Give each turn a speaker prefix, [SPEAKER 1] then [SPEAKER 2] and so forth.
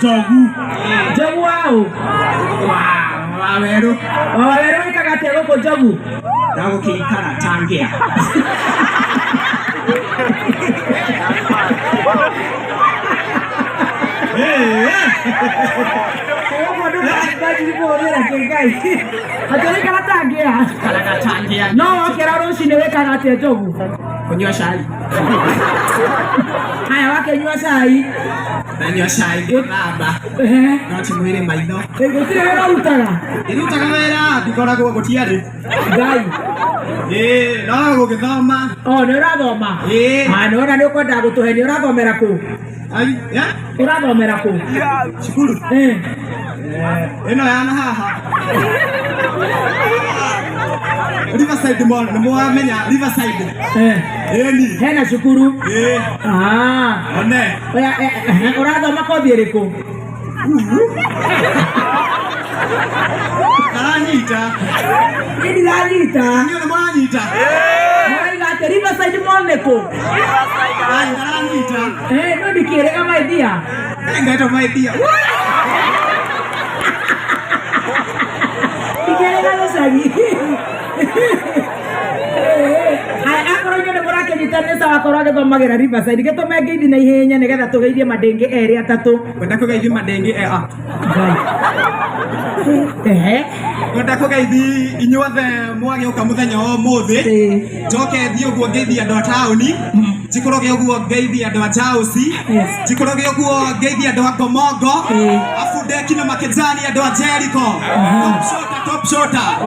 [SPEAKER 1] Njogu.
[SPEAKER 2] Njogu waũ?
[SPEAKER 1] Wa werũ.
[SPEAKER 2] Wa werũ wĩkaga atĩa gũkũ Njogu?
[SPEAKER 1] Ndagũkĩikara tangĩa.
[SPEAKER 2] Ũguo ndũkanjiri kũhũthĩra kĩngai. Atĩ ũraikara tangĩa.
[SPEAKER 1] Ikaraga tangĩa.
[SPEAKER 2] No wokĩra rũcinĩ wĩkaga atĩa Njogu?
[SPEAKER 1] Kũnyua cai.
[SPEAKER 2] Haya wakĩnyua cai.
[SPEAKER 1] Ndanyua cai ngĩthamba.
[SPEAKER 2] Ehe.
[SPEAKER 1] No ti mwĩrĩ maitho.
[SPEAKER 2] Ĩ, gũtirĩ wĩra ũrutaga.
[SPEAKER 1] Ndĩrutaga wĩra ndikoragwo gũtiarĩ.
[SPEAKER 2] Ngai.
[SPEAKER 1] Ĩĩ no gũgĩthoma.
[SPEAKER 2] O nĩ ũrathoma.
[SPEAKER 1] Ĩĩ.
[SPEAKER 2] Ah, nĩ wona nĩ ũkwenda gũtũhenia ũrathomera kũ?
[SPEAKER 1] Ai, ya?
[SPEAKER 2] Ũrathomera kũ?
[SPEAKER 1] Cukuru.
[SPEAKER 2] Eh.
[SPEAKER 1] Ĩno ya na haha. Riverside Mall, nĩ mwamenya Riverside.
[SPEAKER 2] Eh.
[SPEAKER 1] Ĩni.
[SPEAKER 2] Hena cukuru.
[SPEAKER 1] Ĩĩ.
[SPEAKER 2] Ah.
[SPEAKER 1] One.
[SPEAKER 2] Oya, eh, eh, ũrathoma kothi ĩrĩkũ?
[SPEAKER 1] Aranyita.
[SPEAKER 2] Niĩ ndiranyita.
[SPEAKER 1] Inyuĩ nĩ mũranyita.
[SPEAKER 2] Mũraiga atĩ Riverside Mall nĩ kũ?
[SPEAKER 1] Ai, aranyita.
[SPEAKER 2] Eh, no ndikĩrĩga my dear.
[SPEAKER 1] Ngaitwo my dear.
[SPEAKER 2] Ndikĩrĩga gĩcagi. Aya, akorwo inyuĩ nĩ mũrakĩnyita nĩ sawa akorwo agĩthomagĩra Riverside gĩtũme ngeithi na ihenya nĩgetha tũgeithie mandĩngĩ erĩ atatũ.
[SPEAKER 1] Ngwenda kũgeithi mandĩngĩ e a.
[SPEAKER 2] Ngai. Ehe.
[SPEAKER 1] Ngwenda kũgeithi inyuothe mwagĩũka mũthenya wa ũmũthĩ.
[SPEAKER 2] Ĩĩ.
[SPEAKER 1] Njoke thiĩ ũguo ngeithi andũ a taũni. Njikũrũke ũguo ngeithi andũ a Chausi.
[SPEAKER 2] Yes.
[SPEAKER 1] Njikũrũke ũguo ngeithi andũ a Ngomongo.
[SPEAKER 2] Ĩĩ.
[SPEAKER 1] Afu ndeki na makejani andũ a Jericho. Top shota, top shota.